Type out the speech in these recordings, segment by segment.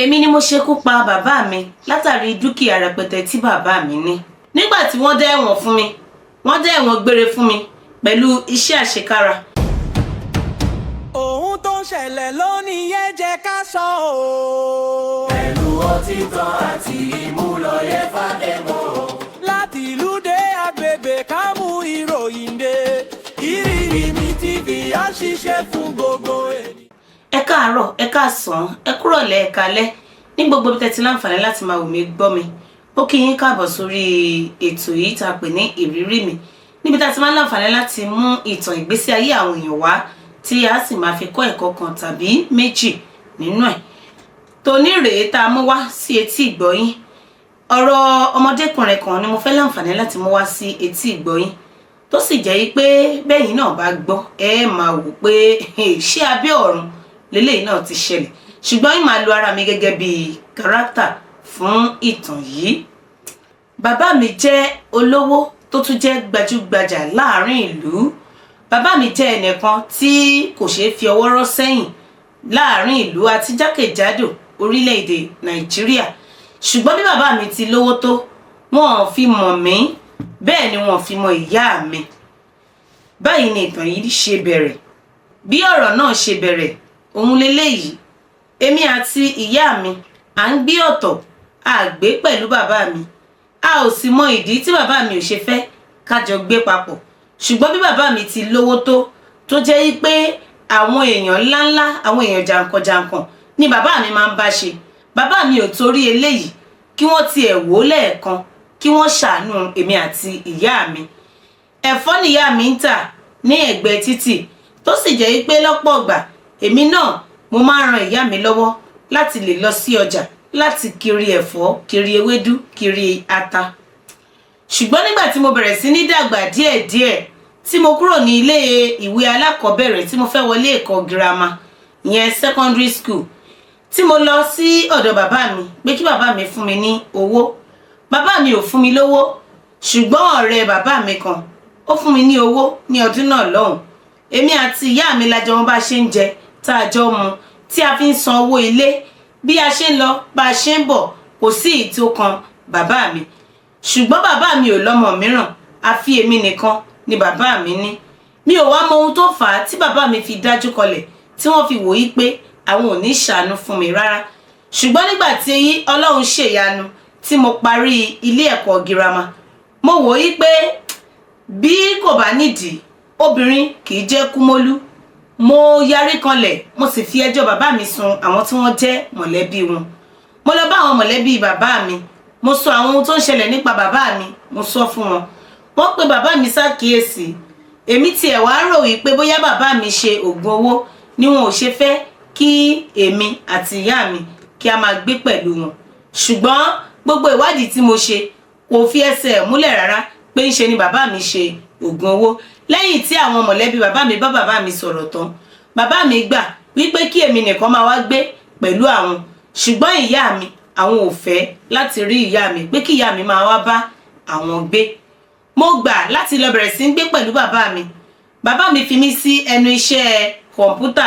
Èmi ni mo ṣekú pa bàbá mi látàrí dúkìá rẹpẹtẹ tí bàbá mi ní. Nígbà tí wọ́n dá ẹ̀wọ̀n fún mi, wọ́n dá ẹ̀wọ̀n gbére fún mi pẹ̀lú iṣẹ́ àṣekára. Ohun tó ń ṣẹlẹ̀ lónìí yẹn jẹ́ ká sọ o. Pẹ̀lú òtítọ́ àti ìmúlòye fàdémọ̀. Láti ìlú dé agbègbè ká mú ìròyìn dé. Ìrírí Mi TV á ṣiṣẹ́ fún gbogbo ènìyàn. Ẹ káàárọ̀, ẹ káàsán, ẹ kúrọ̀lẹ́, ẹ káalẹ́ ní gbogbo ibi tẹ́ ti láǹfààní láti máa wò mí gbọ́ mi. Ó kí yín káàbọ̀ sórí ètò yìí tá a pè ní Ìrírí Mi, níbi tá a ti máa ń láǹfààní láti mú ìtàn ìgbésí ayé àwọn èèyàn wá tí a sì máa fi kọ́ ẹ̀kọ́ kan tàbí méjì nínú ẹ̀. Tòní rèé tá a mú wá sí etí ìgbọ́yín. Ọ̀rọ̀ ọmọdékùnrin kan ni mo fẹ́ láǹfààní láti mú wá sí etí ìgbọ́yín, tó sì jẹ́ pé bẹ́yìn náà bá gbọ́, ẹ máa wò pé ṣé abẹ́ ọ̀run lélẹ́yìí náà ti ṣẹlẹ̀. Ṣùgbọ́n ìmáa lo ara mi gẹ́gẹ́ bí kárátà fún ìtàn yìí. Bàbá mi jẹ́ olówó tó tún jẹ́ gbajúgbajà láàrin ìlú. Bàbá mi jẹ́ ẹnìkan tí kò ṣeé fi ọwọ́ rọ́ sẹ́yìn láàrin ìlú àti jákèjádò orílẹ̀-èdè Nàìjíríà. Ṣùgbọ́n bí bàbá mi ti lówó tó, wọn ò fi mọ̀ mí, bẹ́ẹ̀ ni wọn ò fi mọ̀ ìyá mi. Báyìí ni ìtàn yìí ṣe bẹ̀rẹ̀. Bí ọ̀rọ̀ náà ṣe bẹ̀rẹ̀ òun leléyìí. Èmi àti ìyá mi à ń gbé ọ̀tọ̀, a gbé pẹ̀lú bàbá mi. A ò sì mọ ìdí tí bàbá mi ò ṣe fẹ́ ká jọ gbé papọ̀. Ṣùgbọ́n bí bàbá mi ti lówó tó, tó jẹ́ pé àwọn èèyàn ńláńlá, àwọn èèyàn jàǹkànjàǹkàn ni bàbá mi máa ń bá ṣe. Bàbá mi ò torí eléyìí kí wọ́n tiẹ̀ wò ó lẹ́ẹ̀kan kí wọ́n ṣàánú èmi àti ìyá mi. Ẹ̀fọ́ nìyá mi ń tà ní ẹ̀gbẹ́ títì, tó sì jẹ́ pé lọ́pọ̀ ìgbà èmi náà mo máa ń ran ìyá mi lọ́wọ́ láti lè lọ sí ọjà láti kiri ẹ̀fọ́, kiri ewédú, kiri ata. Ṣùgbọ́n nígbà tí mo bẹ̀rẹ̀ sí ní dàgbà díẹ̀díẹ̀, tí mo kúrò ní ilé ìwé alákọ̀ọ́bẹ̀rẹ̀ tí mo fẹ́ wọlé ẹ̀kọ́ girama, ìyẹn secondary school, tí mo lọ sí ọ̀dọ̀ bàbá mi pé kí bàbá mi fún mi ní owó, bàbá mi ò fún mi lówó. Ṣùgbọ́n ọ̀rẹ́ bàbá mi kan ó fún mi ní owó ní ọdún náà lọ́hùn. Èmi àti ìyá mi la jọ mọ bá ṣe ń jẹ, tá a jọ mu, tí a fi ń san owó ilé. Bí a ṣe ń lọ, bá a ṣe ń bọ̀, kò sí èyí tó kan bàbá mi. Ṣùgbọ́n bàbá mi ò lọ́mọ mìíràn, àfi èmi nìkan ni bàbá mi ní. Mi ò wá mọ ohun tó fà á tí bàbá mi fi dájú kọlẹ̀, tí wọ́n fi wòó pé àwọn ò ní ṣàánú fún mi rárá. Ṣùgbọ́n nígbà tí Ọlọ́run ṣèyanu tí mo parí ilé ẹ̀kọ́ girama, mo wò ó pé bí kò bá nídìí, obìnrin kì í jẹ́ kúmólú. Mo yarí kanlẹ̀, mo sì fi ẹjọ́ bàbá mi sun àwọn tí wọ́n jẹ́ mọ̀lẹ́bí wọn. Mo lọ bá àwọn mọ̀lẹ́bí bàbá mi, mo sọ àwọn ohun tó ń ṣẹlẹ̀ nípa bàbá mi, mo sọ fún wọn. Wọ́n pe bàbá mi ṣàkíyèsí. Èmi tiẹ̀ wá rò wípé bóyá bàbá mi ṣe oògùn owó ni wọn ò ṣe fẹ́ kí èmi àti ìyá mi kí a máa gbé pẹ̀lú wọn. Ṣùgbọ́n gbogbo ìwádìí tí mo ṣe kò fi ẹsẹ̀ múlẹ̀ rárá pé ńṣe ni bàbá mi ṣe oògùn owó. Lẹ́yìn tí àwọn mọ̀lẹ́bí bàbá mi bá bàbá mi sọ̀rọ̀ tán, bàbá mi gbà wípé kí èmi nìkan máa wá gbé pẹ̀lú àwọn, ṣùgbọ́n ìyá mi, àwọn ò fẹ́ láti rí ìyá mi, pé kí ìyá mi máa wá bá àwọn gbé. Mo gbà láti lọ bẹ̀rẹ̀ sí ń gbé pẹ̀lú bàbá mi. Bàbá mi fi mí sí ẹnu iṣẹ́ kọ̀ǹpútà.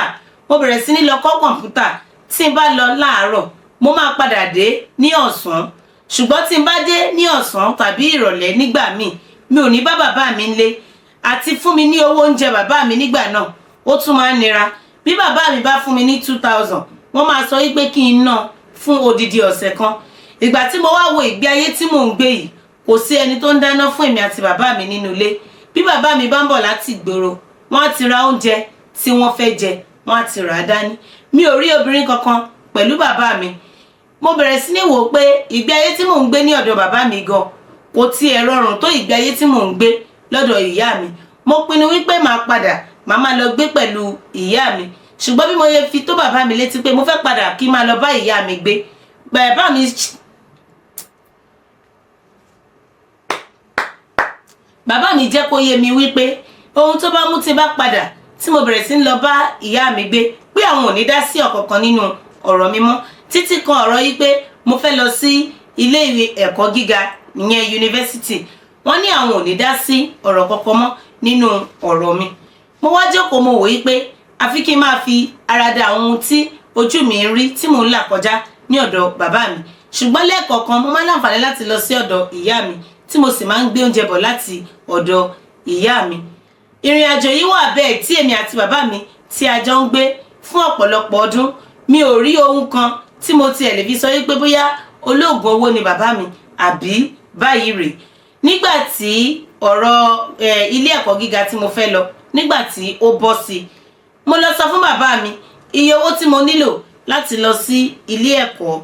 Mo bẹ̀rẹ̀ sí ní lọ kọ́ kọ̀ǹpútà. Tí n bá lọ láàárọ̀, mo máa padà dé ní ọ̀sán. Ṣùgbọ́n tí n bá dé ní ọ̀sán tàbí ìrọ̀lẹ́ nígbà míì, mi ò ní bá bàbá mi nílé. Àti fún mi ní owó oúnjẹ bàbá mi nígbà náà, ó tún máa ń nira. Bí bàbá mi bá fún mi ní 2000, wọ́n máa sọ wípé kí n ná fún odidi ọ̀sẹ̀ kan. Ìgbà tí mo wá wo ìgbé ayé tí mò ń gbé yìí, kò sí ẹni tó ń dáná fún èmi àti bàbá mi nínú ilé. Bí bàbá mi bá ń bọ̀ láti ìgboro, wọ́n á ti ra oúnjẹ tí wọ́n fẹ́ jẹ, wọ́n á ti rà á dání. Mi ò rí obìnrin kankan pẹ̀lú bàbá mi. Mo bẹ̀rẹ̀ sí ní wò ó pé ìgbé ayé tí mò ń gbé ní ọ̀dọ̀ bàbá mi gan kò tiẹ̀ rọrùn tó ìgbé ayé tí mò ń gbé lọ́dọ̀ ìyá mi. Mo pinnu wípé màá padà, màá máa lọ gbé pẹ̀lú ìyá mi. Ṣùgbọ́n bí mo yẹ fi tó bàbá mi létí pé mo fẹ́ padà kí n máa lọ bá ìyá mi gbé, bàbá mi jẹ́ kó yé mi wípé ohun tó bá mú tí bá padà tí mo bẹ̀rẹ̀ sí ń lọ bá ìyá mi gbé, pé àwọn ò ní dá sí ọ̀kankan nínú ọ̀rọ̀ mi mọ́, títí kan ọ̀rọ̀ yìí pé mo fẹ́ lọ sí ilé ìwé ẹ̀kọ́ gíga, ìyẹn yunifásítì. Wọ́n ní àwọn ò ní dá sí ọ̀rọ̀ kankan mọ́ nínú ọ̀rọ̀ mi. Mo wá jókòó, mo wòó pé àfi kí n máa fi ara da àwọn ohun tí ojú mi ń rí tí mò ń là kọjá. ní ọ̀dọ̀ bàbá mi. Ṣùgbọ́n lẹ́ẹ̀kọ̀ọ̀kan mo máa ń láǹfààní láti lọ sí ọ̀dọ̀ ìyá mi, tí mo sì máa ń gbé oúnjẹ bọ̀ láti ọ̀dọ̀ ìyá mi. Ìrìn àjò yìí wà bẹ́ẹ̀ tí èmi àti bàbá mi tí a jọ ń gbé fún ọ̀pọ̀lọpọ̀ ọdún. Mi ò rí ohun kan tí mo tiẹ̀ lè fi sọ wípé bóyá olóògùn owó ni bàbá mi àbí báyìí rèé. Nígbà tí ọ̀rọ̀ ilé ẹ̀kọ́ gíga tí mo fẹ́ lọ, nígbà tí ó bọ́ sí i, mo lọ sọ fún bàbá mi iye owó tí mo nílò láti lọ sí ilé ẹ̀kọ́.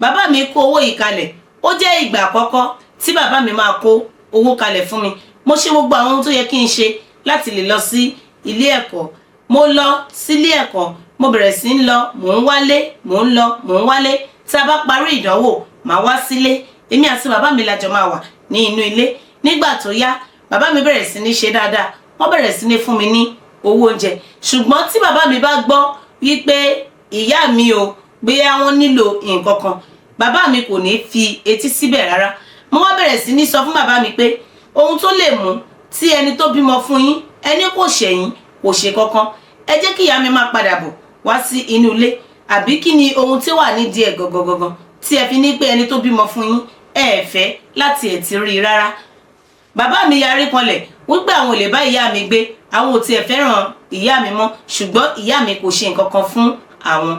Bàbá mi kó owó yìí kalẹ̀. Ó jẹ́ ìgbà àkọ́kọ́ tí bàbá mi máa kó owó kalẹ̀ fún mi. Mo ṣe gbogbo àwọn ohun tó yẹ kí n ṣe láti lè lọ sí ilé ẹ̀kọ́. Mo lọ sílé ẹ̀kọ́, mo bẹ̀rẹ̀ sí ń lọ, mò ń wálé, mò ń lọ, mò ń wálé. Tí a bá parí ìdánwò, màá wá sílé. Èmi àti bàbá mi la jọ máa wà ní inú ilé. Nígbà tó yá, bàbá mi bẹ̀rẹ̀ sí ní ṣe dáadáa, wọ́n bẹ̀rẹ̀ sí ní fún mi ní owó oúnjẹ. Ṣùgbọ́n tí bàbá mi bá gbọ́ wípé ìyá mi ò bóyá wọ́n nílò nǹkan kan, bàbá mi kò ní fi etí síbẹ̀ rárá. Mo wá bẹ̀rẹ̀ sí ní sọ fún bàbá mi pé ohun tó lè mú tí ẹni tó bímọ fún yín, ẹni kò ṣẹ̀yìn, kò ṣe kankan, ẹ jẹ́ kí ìyá mi máa padà bọ̀ wá sí inú ilé, àbí kí ni ohun tí wà nídìí ẹ̀ gangan tí ẹ fi ní pé ẹni tó bímọ fún yín ẹ fẹ́ láti ẹ̀ ti rí i rárá? Bàbá mi yarí kanlẹ̀ wípé àwọn ò lè bá ìyá mi gbé, àwọn ò tiẹ̀ fẹ́ràn ìyá mi mọ́, ṣùgbọ́n ìyá mi kò ṣe nǹkan kan fún àwọn.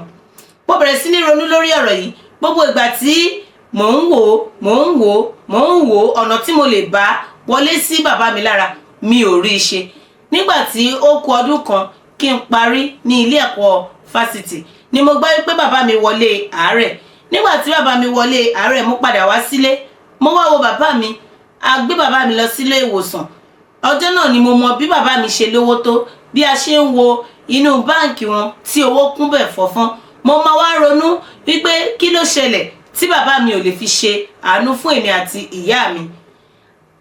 Mo bẹ̀rẹ̀ sí ní ronú lórí ọ̀rọ̀ yìí. Gbogbo ìgbà tí mò ń wò ó, mò ń wò ó, mò ń wò ó, ọ̀nà tí mo lè bá wọlé sí bàbá mi lára, mi ò rí i ṣe. Nígbà tí ó kù ọdún kan kí n parí ní ilé ẹ̀kọ́ fásitì ni mo gbọ́ wípé bàbá mi wọlé àárẹ̀. Nígbà tí bàbá mi wọlé àárẹ̀, mo padà wá sílé, mo wá wo bàbá mi. A gbé bàbá mi lọ sílé ìwòsàn. Ọjọ́ náà ni mo mọ bí bàbá mi ṣe lówó tó, bí a ṣe ń wo inú báǹkì wọn tí owó kún bẹ̀ fọ́fọ́n. Mo máa wá ronú wípé kí ló ṣẹlẹ̀ tí bàbá mi ò lè fi ṣe àánú fún èmi àti ìyá mi.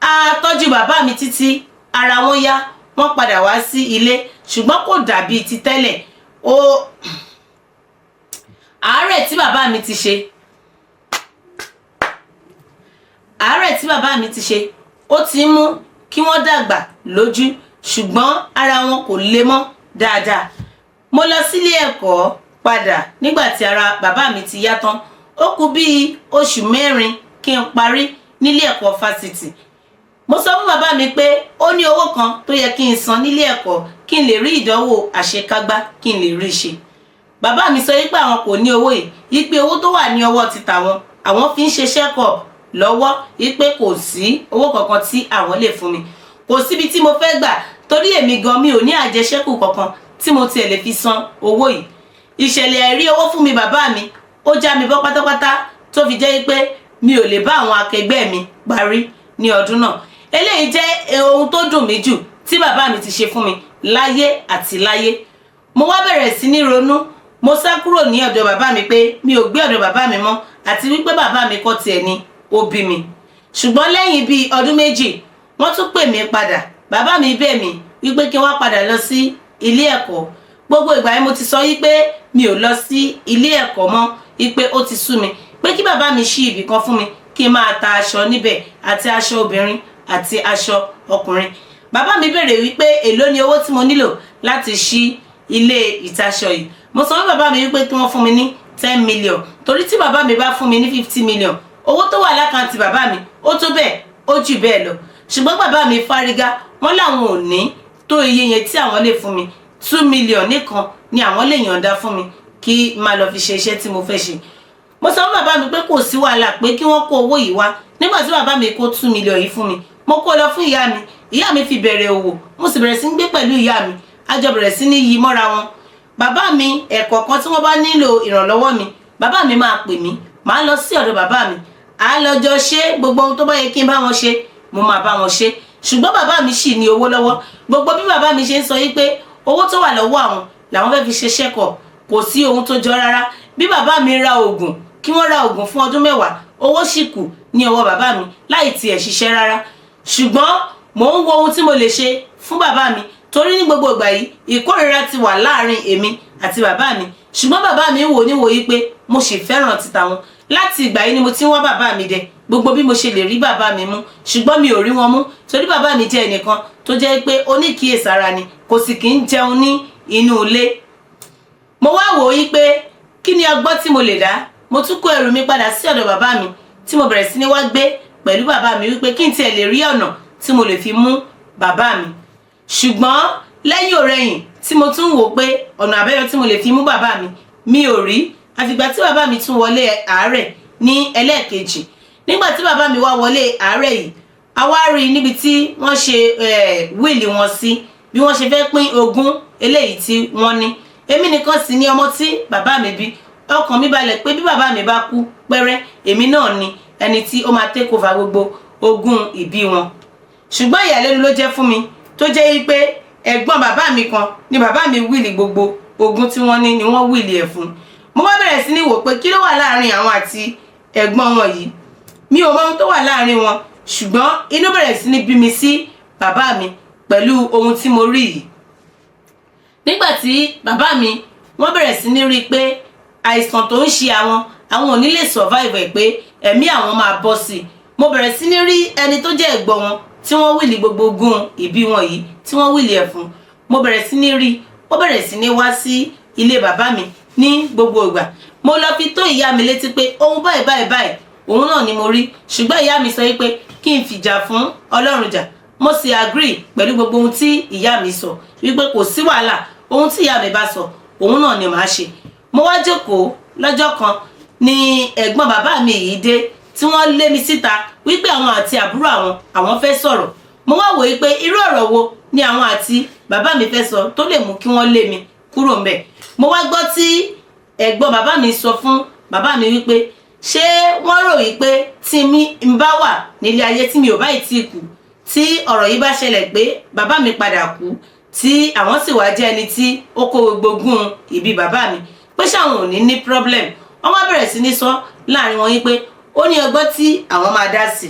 A tọ́jú bàbá mi títí ara wọn yá, wọ́n padà wá sí ilé, ṣùgbọ́n kò dàbí ti tẹ́lẹ̀. Ó àárẹ̀ tí bàbá mi ti ṣe, àárẹ̀ tí bàbá mi ti ṣe, ó ti ń mú kí wọ́n dàgbà lójú, ṣùgbọ́n ara wọn kò le mọ́ dáadáa. Mo lọ sílé ẹ̀kọ́ padà nígbà tí ara bàbá mi ti yá tán. Ó kù bíi oṣù 4 kí n parí nílé ẹ̀kọ́ fásitì. Mo sọ fún bàbá mi pé ó ní owó kan tó yẹ kí n san nílé ẹ̀kọ́ kí n lè rí ìdánwò àṣekágbá, kí n lè rí ṣe. Bàbá mi sọ wípé àwọn kò ní owó yìí, wípé owó tó wà ní ọwọ́ ti tàwọn, àwọn fi ń ṣe check-up lọ́wọ́, wípé kò sí owó kankan tí àwọn lè fún mi. Kò síbi tí mo fẹ́ gbà, torí èmi gan mi ò ní àjẹṣẹ́kù kankan tí mo tiẹ̀ lè fi san owó yìí. Ìṣẹ̀lẹ̀ àìrí owó fún mi bàbá mi, ó já mi bọ́ pátápátá, tó fi jẹ́ pé mi ò lè bá àwọn akẹgbẹ́ mi parí ní ọdún náà. Eléyìí jẹ́ ohun tó dùn mí jù tí bàbá mi ti ṣe fún mi láyé àti láyé. Mo wá bẹ̀rẹ̀ sí ní ronú. Mo sá kúrò ní ọ̀dọ̀ bàbá mi pé mi ò gbé ọ̀dọ̀ bàbá mi mọ́, àti wípé bàbá mi kọ́ tiẹ̀ ni ó bí mi. Ṣùgbọ́n lẹ́yìn bíi ọdún 2, wọ́n tún pè mí padà. Bàbá mi bẹ̀ mí wípé kí n wá padà lọ sí ilé ẹ̀kọ́. Gbogbo ìgbà yẹn mo ti sọ wípé mi ò lọ sí ilé ẹ̀kọ́ mọ́, wípé ó ti sú mi, pé kí bàbá mi ṣí ibì kan fún mi kí n máa ta aṣọ níbẹ̀, àti aṣọ obìnrin àti aṣọ ọkùnrin. Bàbá mi béèrè wípé èló ni owó tí mo nílò láti ṣí ilé ìtaṣọ yìí. Mo sọ fún bàbá mi wípé kí wọ́n fún mi ní 10 million, torí tí bàbá mi bá fún mi ní 50 million, owó tó wà lákàntì bàbá mi ó tó bẹ́ẹ̀, ó jù bẹ́ẹ̀ lọ. Ṣùgbọ́n bàbá mi fárígá, wọ́n láwọn ò ní tó iye yẹn tí àwọn lè fún mi. 2 million nìkan ni àwọn lè yọ̀ǹda fún mi kí n máa lọ fi ṣe iṣẹ́ tí mo fẹ́ ṣe. Mo sọ fún bàbá mi pé kò sí wàhálà, pé kí wọ́n kó owó yìí wá. Nígbà tí bàbá mi kó 2 million yìí fún mi, mo kó lọ fún ìyá mi. Ìyá mi fi bẹ̀rẹ̀ òwò, mo sì bẹ̀rẹ̀ sí ń gbé pẹ̀lú ìyá mi. A jọ bẹ̀rẹ̀ sí ní yí mọ́ra wọn. Bàbá mi, ẹ̀kọ̀ọ̀kan tí wọ́n bá nílò ìrànlọ́wọ́ mi, bàbá mi máa pè mí, màá lọ sí ọ̀dọ̀ bàbá mi, à lọ jọ ṣe gbogbo ohun tó bá yẹ kí n bá wọn ṣe, mo máa bá wọn ṣe. Ṣùgbọ́n bàbá mi ṣì ní owó lọ́wọ́. Gbogbo bí bàbá mi ṣe ń sọ yí pé owó tó wà lọ́wọ́ àwọn làwọn fẹ́ fi ṣe ṣẹ́kọ̀, kò sí ohun tó jọ rárá. Bí bàbá mi ra oògùn, kí wọ́n ra oògùn fún ọdún 10, owó sì kù ní ọwọ́ bàbá mi láì tiẹ̀ ṣiṣẹ́ rárá. Ṣùgbọ́n mò ń wo ohun tí mo lè ṣe fún bàbá mi, torí ní gbogbo ìgbà yìí ìkórìíra ti wà láàrin èmi àti bàbá mi. Ṣùgbọ́n bàbá mi ń wò níwò yí pé mo sì fẹ́ràn ti tàwọn. Láti ìgbà yìí ni mo ti ń wá bàbá mi dẹ, gbogbo bí mo ṣe lè rí bàbá mi mú, ṣùgbọ́n mi ò rí wọn mú, torí bàbá mi jẹ́ ẹnìkan tó jẹ́ pé oníkíyèsára ni, kò sì kí ń jẹun ní inú ilé. Mo wá wò ó yí pé kí ni ọgbọ́n tí mo lè dá Mo tún kó ẹrù mi padà sí ọ̀dọ̀ bàbá mi, tí mo bẹ̀rẹ̀ sí ní wá gbé pẹ̀lú bàbá mi, wípé kí n tiẹ̀ lè rí ọ̀nà tí mo lè fi mú bàbá mi. Ṣùgbọ́n lẹ́yìn òrẹ́yìn tí mo tún wò pé ọ̀nà àbáyọ tí mo lè fi mú bàbá mi, mi ò rí, àfìgbà tí bàbá mi tún wọlé àárẹ̀ ní ẹlẹ́ẹ̀kejì. Nígbà tí bàbá mi wá wọlé àárẹ̀ yìí, a wá rí i níbi tí wọ́n ṣe will wọn sí, bí wọ́n ṣe fẹ́ pín ogún eléyìí tí wọ́n ní. Èmi nìkan sì ni ọmọ tí bàbá mi bí. Ọkàn mi balẹ̀ pé bí bàbá mi bá kú pẹ́rẹ́, èmi náà ni ẹni tí ó máa take over gbogbo ogún ìbí wọn. Ṣùgbọ́n ìyàlẹ́nu ló jẹ́ fún mi tó jẹ́ wípé ẹ̀gbọ́n bàbá mi kan ni bàbá mi will gbogbo ogún tí wọ́n ní ni wọ́n will ẹ̀ fún. Mo wá bẹ̀rẹ̀ sí ní wò pé kí ló wà láàrin àwọn àti ẹ̀gbọ́n wọn yìí. Mi ò mọ ohun tó wà láàrin wọn, ṣùgbọ́n inú bẹ̀rẹ̀ sí ní bí mi sí bàbá mi pẹ̀lú ohun tí mo rí yìí. Nígbà tí bàbá mi wọ́n bẹ̀rẹ̀ sí ní rí i pé àìsàn tó ń ṣe àwọn, àwọn ò ní lè survive ẹ̀, pé ẹ̀mí àwọn máa bọ́ sí i, mo bẹ̀rẹ̀ sí ní rí ẹni tó jẹ́ ẹ̀gbọ́n wọn tí wọ́n will gbogbo ogún ìbí wọn yìí, tí wọ́n will ẹ̀ fún. Mo bẹ̀rẹ̀ sí ní rí, ó bẹ̀rẹ̀ sí ní wá sí ilé bàbá mi ní gbogbo ìgbà. Mo lọ fi tó ìyá mi létí pé ohun báyìí báyìí báyìí, òun náà ni mo rí. Ṣùgbọ́n ìyá mi sọ wípé kí n fìjà fún Ọlọ́run jà. Mo sì agree pẹ̀lú gbogbo ohun tí ìyá mi sọ, wípé kò sí wàhálà, ohun tí ìyá mi bá sọ, òun náà ni màá ṣe. Mo wá jókòó lọ́jọ́ kan ní ẹ̀gbọ́n bàbá mi yìí dé, tí wọ́n lé mi síta wípé àwọn àti àbúrò àwọn, àwọn fẹ́ sọ̀rọ̀. Mo wá wòye pé irú ọ̀rọ̀ wo ni àwọn àti bàbá mi fẹ́ sọ tó lè mú kí wọ́n lé mi kúrò ńbẹ̀? Mo wá gbọ́ tí ẹ̀gbọ́n bàbá mi sọ fún bàbá mi wípé ṣé wọ́n rò wípé tí mi ń bá wà nílé ayé, tí mi ò báyìí tí kú, tí ọ̀rọ̀ yìí bá ṣẹlẹ̀ pé bàbá mi padà kú, tí àwọn sì wá jẹ́ ẹni tí ó kó gbogbo ogún ìbí bàbá mi, pé ṣáwọn ò ní ní problem? Wọ́n wá bẹ̀rẹ̀ sí ní sọ láàrin wọn yín pé ó ní ọgbọ́n tí àwọn máa dá sí.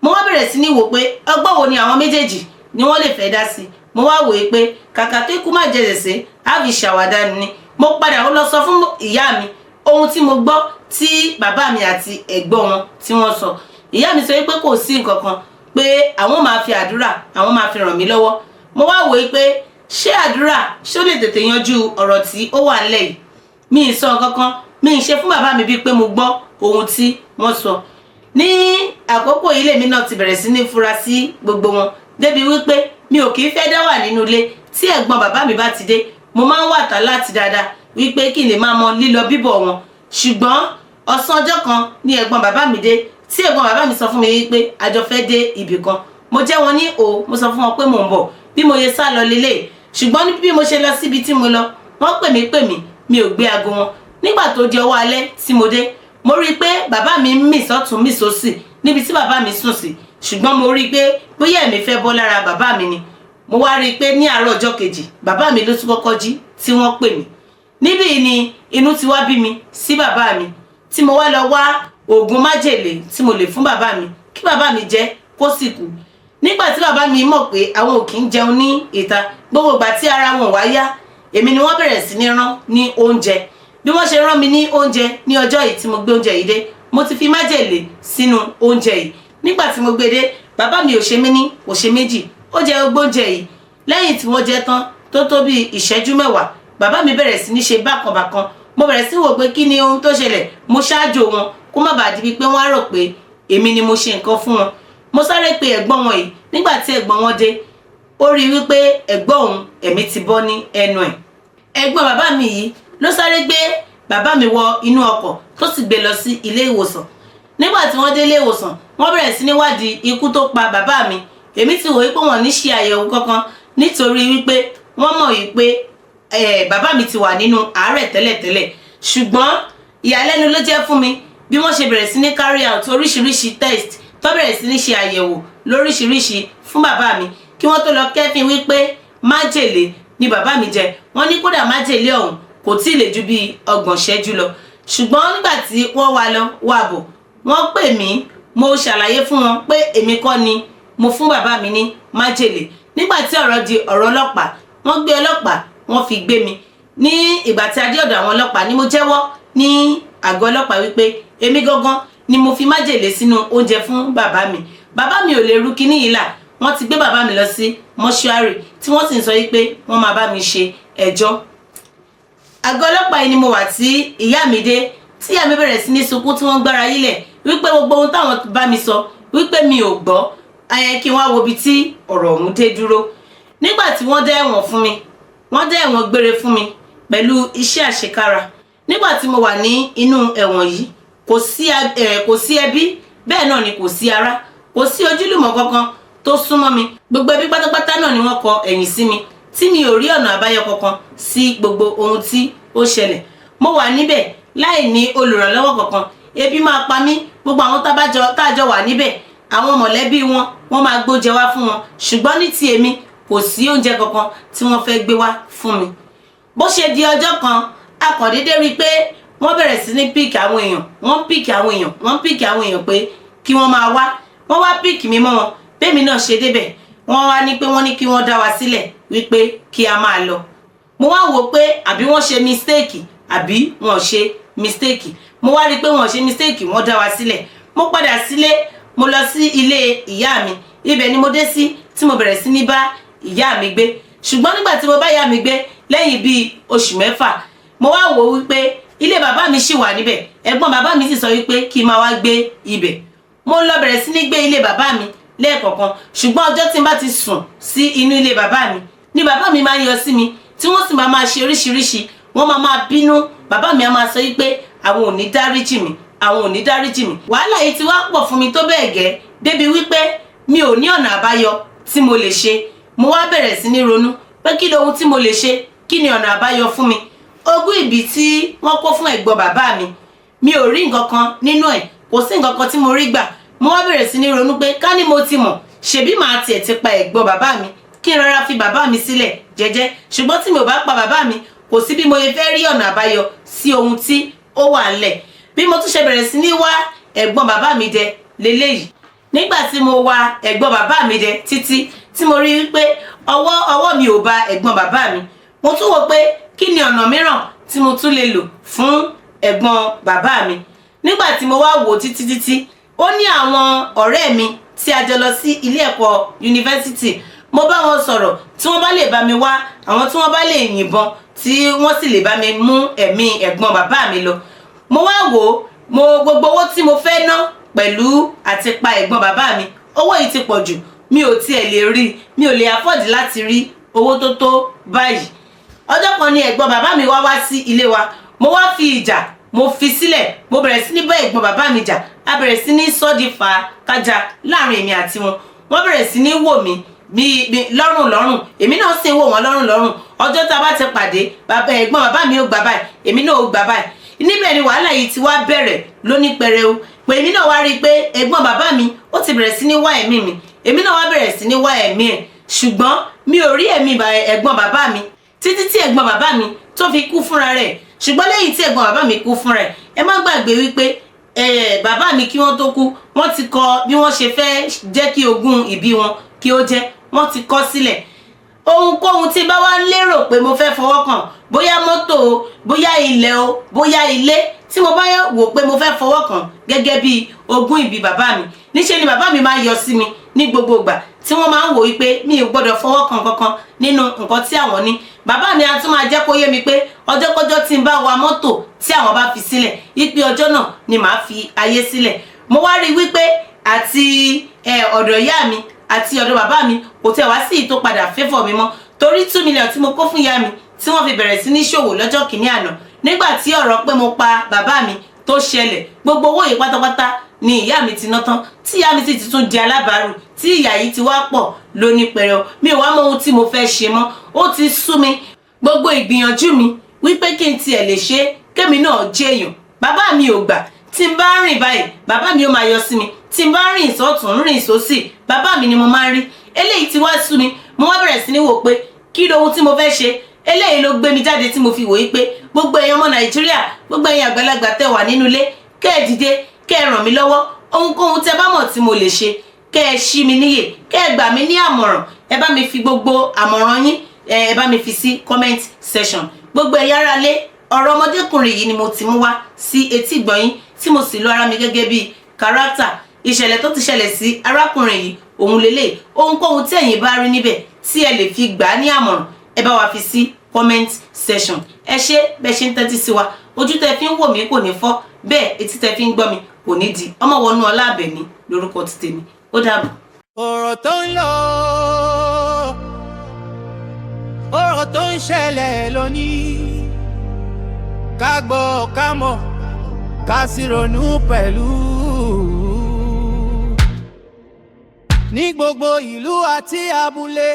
Mo wá bẹ̀rẹ̀ sí ní wò pé ọgbọ́n wo ni àwọn méjèèjì ni wọ́n lè fẹ́ dá sí. Mo wá wòye pé kàkà tó ikú má jẹ sèse, á fi ṣàwàdà ni. Mo padà ó lọ sọ fún ìyá mi ohun tí mo gbọ́ tí bàbá mi àti ẹ̀gbọ́n wọn tí wọ́n sọ. Ìyá mi sọ pé kò sí nǹkan kan, pé àwọn máa fi àdúrà, àwọn máa fi ràn mí lọ́wọ́. Mo wá wòye pé ṣé àdúrà ṣó lè tètè yanjú ọ̀rọ̀ tí ó wà nílẹ̀ yìí? Mi ì sọ nǹkan kan, mi ì ṣe fún bàbá mi bíi pé mo gbọ́ ohun tí wọ́n sọ. Ní àkókò yìí lèmi náà ti bẹ̀rẹ̀ sí ní fura sí gbogbo wọn, débi wípé mi ò kì í fẹ́ dá wà nínú ilé. Tí ẹ̀gbọ́n bàbá mi bá ti dé, mo máa ń wà tá láti dáadáa wípé kí n lè máa mọ lílọ bíbọ̀ wọn. Ṣùgbọ́n ọ̀sán ọjọ́ kan ní ẹ̀gbọ́n bàbá mi dé, tí ẹ̀gbọ́n bàbá mi sọ fún mi wípé a jọ fẹ́ dé ibì kan. Mo jẹ́ wọn ní o, mo sọ fún wọn pé mò ń bọ̀. Bí mo ṣe sá lọ lélẹ̀. Ṣùgbọ́n bí mo ṣe lọ síbi tí mo lọ, wọ́n pè mí pè mí, mi ò gbé aago wọn. Nígbà tó di ọwọ́ alẹ́ tí mo dé, mo rí i pé bàbá mi ń mì sọ́tún mì sósì níbi tí bàbá mi sùn sí. Ṣùgbọ́n mo rí i pé bóyá ẹ̀mí fẹ́ bọ́ lára bàbá mi ni. Mo wá rí i pé ní àárọ̀ ọjọ́ kejì, bàbá mi ló tún kọ́kọ́ jí tí wọ́n pè mí. Níbí ni inú ti wá bí mi sí bàbá mi, tí mo wá lọ wá oògùn májèlé tí mo lè fún bàbá mi kí bàbá mi jẹ kó sì kú. Nígbà tí bàbá mi mọ̀ pé àwọn ò kì í jẹun ní ìta, gbogbo ìgbà tí ara wọn wá yá, èmi ni wọ́n bẹ̀rẹ̀ sí ní rán ní oúnjẹ. Bí wọ́n ṣe rán mi ní oúnjẹ ní ọjọ́ yìí tí mo gbé oúnjẹ yìí dé, mo ti fi májèlé sínú oúnjẹ yìí. Nígbà tí mo gbé dé, bàbá mi ò ṣe mí ní kò ṣe méjì, ó jẹ gbogbo oúnjẹ yìí. Lẹ́yìn tí wọ́n jẹ tán tó tó bí ìṣẹ́jú 10, bàbá mi bẹ̀rẹ̀ sí ní ṣe bákan bákan. Mo bẹ̀rẹ̀ sí wò pé kí ni ohun tó ṣẹlẹ̀. Mo ṣáájú wọn kó má bàa di bíi pé wọ́n á rò pé èmi ni mo ṣe nǹkan fún wọn. Mo sáré pe ẹ̀gbọ́n wọn yìí. Nígbà tí ẹ̀gbọ́n wọn dé, ó rí i wípé ẹ̀gbọ́n òun, ẹ̀mí ti bọ́ ní ẹnu ẹ̀. Ẹ̀gbọ́n bàbá mi yìí ló sáré gbé bàbá mi wọ inú ọkọ̀, tó sì gbé lọ sí ilé ìwòsàn. Nígbà tí wọ́n dé ilé ìwòsàn, wọ́n bẹ̀rẹ̀ sí ní wádìí ikú tó pa bàbá mi. Èmi ti wò wípé wọ́n ní ṣe àyẹ̀wò kankan, nítorí wípé wọ́n mọ̀ wípé bàbá mi ti wà nínú àárẹ̀ tẹ́lẹ̀tẹ́lẹ̀. Ṣùgbọ́n ìyàlẹ́nu ló jẹ́ fún mi bí wọ́n ṣe bẹ̀rẹ̀ sí ní carry out oríṣiríṣi test, tó bẹ̀rẹ̀ sí ní ṣe àyẹ̀wò lóríṣiríṣi fún bàbá mi, kí wọ́n tó lọ kẹ́fín wípé májèlé ni bàbá mi jẹ. Wọ́n ní kódà májèlé ọ̀hún kò tí ì lè ju bíi 30 ṣẹ́jú lọ. Ṣùgbọ́n nígbà tí wọ́n wá lọ wá bọ̀, wọ́n pè mí. Mo ṣàlàyé fún wọn pé èmi kọ́ ni mo fún bàbá mi ní májèlé. Nígbà tí ọ̀rọ̀ di ọ̀rọ̀ ọlọ́pàá, wọ́n gbé ọlọ́pàá, wọ́n fi gbé mi. Ní ìgbà tí a dé ọ̀dọ̀ àwọn ọlọ́pàá ni mo jẹ́wọ́ ní àgọ́ ọlọ́pàá wípé èmi gangan ni mo fi májèlé sínú oúnjẹ fún bàbá mi. Bàbá mi ò lè rú kíní yìí là. Wọ́n ti gbé bàbá mi lọ sí mọ́ṣúárì, tí wọ́n sì ń sọ wípé wọ́n máa bá mi ṣe ẹjọ́. Àgọ́ ọlọ́pàá yìí ni mo wà tí ìyá mi dé. Tí ìyá mi bẹ̀rẹ̀ sí ní sunkún, tí wọ́n gbára yílẹ̀ wípé gbogbo ohun táwọn bá mi sọ, wípé mi ò gbọ́ ayẹ, kí wọ́n á wo ibi tí ọ̀rọ̀ ọ̀hún dé dúró. Nígbà tí wọ́n dá ẹ̀wọ̀n fún mi, wọ́n dá ẹ̀wọ̀n gbére fún mi pẹ̀lú iṣẹ́ àṣekára. Nígbà tí mo wà ní inú ẹ̀wọ̀n yìí, kò sí ẹbí, bẹ́ẹ̀ náà ni kò sí ará, kò sí ojúlùmọ̀ kankan tó súnmọ́ mi. Gbogbo ẹbí pátápátá náà ni wọ́n kọ ẹ̀yìn sí mi, tí mi ò rí ọ̀nà àbáyọ kankan sí gbogbo ohun tí ó ṣẹlẹ̀. Mo wà níbẹ̀ láì ní olùrànlọ́wọ́ kankan. Ebi máa pa mí. Gbogbo àwọn tá a jọ wà níbẹ̀, àwọn mọ̀lẹ́bí wọn, wọ́n máa gbóúnjẹ wá fún wọn, ṣùgbọ́n ní ti èmi, kò sí oúnjẹ kankan tí wọ́n fẹ́ gbé wá fún mi. Bó ṣe di ọjọ́ kan, a kàn déédé rí i pé wọ́n bẹ̀rẹ̀ sí ní pick àwọn èèyàn, wọ́n pick àwọn èèyàn, wọ́n pick àwọn èèyàn pé kí wọ́n máa wá. Wọ́n wá pick mi mọ́ wọn. Bẹ́ẹ̀mi náà ṣe débẹ̀, wọ́n wá ní pé wọ́n ní kí wọ́n dá wa sílẹ̀, wípé kí a máa lọ. Mo wá wò pé àbí wọ́n ṣe mistake, àbí wọ́n ṣe mistake. Mo wá rí i pé wọ́n ṣe mistake, wọ́n dá wa sílẹ̀. Mo padà sílé, mo lọ sí ilé ìyá mi. Ibẹ̀ ni mo dé sí tí mo bẹ̀rẹ̀ sí ní bá ìyá mi gbé. Ṣùgbọ́n nígbà tí mo bá ìyá mi gbé, lẹ́yìn bíi oṣù 6, mo wá wò wípé ilé bàbá mi ṣì wà níbẹ̀. Ẹ̀gbọ́n bàbá mi sì sọ wípé kí n máa wá gbé ibẹ̀. Mo lọ bẹ̀rẹ̀ sí ní gbé ilé bàbá mi lẹ́ẹ̀kọ̀kan. Ṣùgbọ́n ọjọ́ tí n bá ti sùn sí inú ilé bàbá mi ni bàbá mi máa ń yọ sí mi, tí wọ́n sì máa máa ṣe oríṣiríṣi. Wọ́n máa máa bínú. Bàbá mi á máa sọ wípé àwọn ò ní dáríjì mi, àwọn ò ní dáríjì mi. Wàhálà yìí ti wá pọ̀ fún mi tó bẹ́ẹ̀ gẹ́ débi wípé mi ò ní ọ̀nà àbáyọ tí mo lè ṣe. Mo wá bẹ̀rẹ̀ sí ní ronú pé kí lohun tí mo lè ṣe, kí ni ọ̀nà àbáyọ fún mi? Ogún ìbí tí wọ́n kó fún ẹ̀gbọ́n bàbá mi, mi ò rí nǹkan kan nínú ẹ̀, kò sí nǹkan kan tí mo rí gbà. Mo wá bẹ̀rẹ̀ sí ní ronú pé ká ní mo ti mọ̀, ṣebí màá tiẹ̀ ti pa ẹ̀gbọ́n bàbá mi, kí n rọra fi bàbá mi sílẹ̀ jẹ́jẹ́. Ṣùgbọ́n tí mi ò bá pa bàbá mi, kò sí bí mo ṣe fẹ́ rí ọ̀nà àbáyọ sí ohun tí ó wà ńlẹ̀. Bí mo tún ṣe bẹ̀rẹ̀ sí ní wá ẹ̀gbọ́n bàbá mi jẹ leléyìí. Nígbà tí mo wá ẹ̀gbọ́n bàbá mi jẹ títí tí mo rí wípé ọwọ́ mi ò ba ẹ̀gbọ́n bàbá mi, mo tún wò pé kí ni ọ̀nà mìíràn tí mo tún lè lò fún ẹ̀gbọ́n bàbá mi. Nígbà tí mo wá wò títí títí, ó ní àwọn ọ̀rẹ́ mi tí a jọ lọ sí ilé ẹ̀kọ́ yunifásitì. Mo bá wọn sọ̀rọ̀, tí wọ́n bá lè bá mi wá àwọn tí wọ́n bá lè yìnbọn, tí wọ́n sì lè bá mi mú ẹ̀mí ẹ̀gbọ́n bàbá mi lọ. Mo wá wò ó, mo gbogbo owó tí mo fẹ́ ná pẹ̀lú àti pa ẹ̀gbọ́n bàbá mi, owó yìí ti pọ̀ jù. Mi ò tiẹ̀ lè rí, mi ò lè afford láti rí owó tó tó báyìí. Ọjọ́ kan ni ẹ̀gbọ́n bàbá mi wá wá sí ilé wa. Mo wá fi ìjà, mo fi sílẹ̀, mo bẹ̀rẹ̀ sí ní bá ẹ̀gbọ́n bàbá mi jà. A bẹ̀rẹ̀ sí ní sọ́ọ̀dì fà kájà láàrin èmi àti wọn. Wọ́n bẹ̀rẹ̀ sí ní wò mí bí lọ́rùn lọ́rùn, èmi náà sì ń wò wọ́n lọ́rùn lọ́rùn. Ọjọ́ tá a bá ti pàdé, bàbá ẹ̀gbọ́n bàbá mi ò gbà báyìí, èmi náà ò gbà báyìí. Níbẹ̀ ni wàhálà yìí ti wá bẹ̀rẹ̀ lóní pẹrẹu, pé èmi náà wá rí i pé ẹ̀gbọ́n bàbá mi, ó ti bẹ̀rẹ̀ sí ní wá ẹ̀mí mi, èmi náà wá bẹ̀rẹ̀ sí ní wá ẹ̀mí ẹ̀, ṣùgbọ́n mi ò rí ẹ̀mí ẹ̀gbọ́n bàbá mi títí tí ẹ̀gbọ́n bàbá mi tó fi kú fúnra rẹ̀. Ṣùgbọ́n lẹ́yìn tí ẹ̀gbọ́n bàbá mi kú fúnra rẹ̀, ẹ má gbàgbé wípé bàbá mi, kí wọ́n tó kú, wọ́n ti kọ bí wọ́n ṣe fẹ́ jẹ́ kí ogún ìbí wọn kí ó jẹ́. Wọ́n ti kọ sílẹ̀. Ohunkóhun tí bá wá ń lérò pé mo fẹ́ fọwọ́ kàn, bóyá mọ́tò o, bóyá ilẹ̀ o, bóyá ilé, tí mo bá wò pé mo fẹ́ fọwọ́ kàn gẹ́gẹ́ bí ogún ìbí bàbá mi, níṣẹ́ ni bàbá mi máa ń yọ sí mi ní gbogbo ìgbà, tí wọ́n máa ń wò wípé mi ò gbọ́dọ̀ fọwọ́ kàn kankan nínú nǹkan tí àwọn ní. Bàbá mi á tún máa jẹ́ kó yé mi pé ọjọ́kọ́jọ́ tí n bá wa mọ́tò tí àwọn bá fi sílẹ̀, wípé ọjọ́ náà ni màá fi ayé sílẹ̀. Mo wá rí wípé àti ọ̀dọ̀ ìyá mi àti ọ̀dọ̀ bàbá mi, kò tẹ̀ wá sí ìtò padà fẹ́fọ̀ mi mọ́, torí 2 million tí mo kó fún ìyá mi, tí wọ́n fi bẹ̀rẹ̀ sí ní ṣòwò lọ́jọ́ kìíní àná, nígbà tí ọ̀rọ̀ pé mo pa bàbá mi tó ṣẹlẹ̀, gbogbo owó yìí pátápátá ni ìyá mi ti ná tán, tí ìyá mi sì ti tún di alábàárù, tí ìyà yìí ti wá pọ̀ lóní pẹrẹu. Mi ò wá mọ ohun tí mo fẹ́ ṣe mọ́. Ó ti sú mi. Gbogbo ìgbìyànjú mi wípé kí n tiẹ̀ lè ṣe é, kémi náà jẹ́ èèyàn, bàbá mi ò gbà. Tí n bá rìn báyìí, bàbá mi ó máa yọ sí mi. Tí n bá rìn sọ́tún, rìn sósì, bàbá mi ni mo máa ń rí. Eléyìí ti wá sú mi. Mo wá bẹ̀rẹ̀ sí ní wò pé kí lohun tí mo fẹ́ ṣe. Eléyìí ló gbé mi jáde tí mo fi wò yí pé gbogbo ẹ̀yin ọmọ Nàìjíríà, gbogbo ẹ̀yin àgbàlagbà tẹ́ wà nínú ilé, kẹ́ ẹ dìde, kẹ́ ẹ ràn mí lọ́wọ́. Ohunkóhun tẹ́ bá mọ̀ tí mo lè ṣe, kẹ́ ẹ ṣí mi níyè, kẹ́ ẹ gbà mí ní àmọ̀ràn. Ẹ bá mi fi gbogbo àmọ̀ràn yín, ẹ bá mi fi sí comment section. Gbogbo ẹ̀yin ará lé, ọ̀rọ̀ ọmọdékùnrin yìí ni mo ti mú wá sí etí ìgbọ̀nyín, tí mo sì lo ara mi gẹ́gẹ́ bí character. Ìṣẹ̀lẹ̀ tó ti ṣẹlẹ̀ sí arákùnrin yìí òun lélẹ̀. Ohunkóhun tí ẹ̀yin bá rí níbẹ̀ tí ẹ lè fi gbà á ní àmọ̀ràn, ẹ bá wa fi sí comment section. Ẹ ṣé bẹ́ẹ̀ ṣe ń tẹ́tí sí wa. Ojú tẹ fi ń wò mí kò ní fọ́, bẹ́ẹ̀ etí tẹ fi ń gbọ́ mi kò ní di. Ọmọ wọnú ọlá Àbẹ̀ní lórúkọ ti tèmi. Ó dàbọ̀. Ọ̀rọ̀ tó ń lọ, ọ̀rọ̀ tó ń ṣẹlẹ̀ lónìí, ká gbọ́, ká mọ̀, ká sì ronú pẹ̀lú. Ní gbogbo ìlú àti abúlé.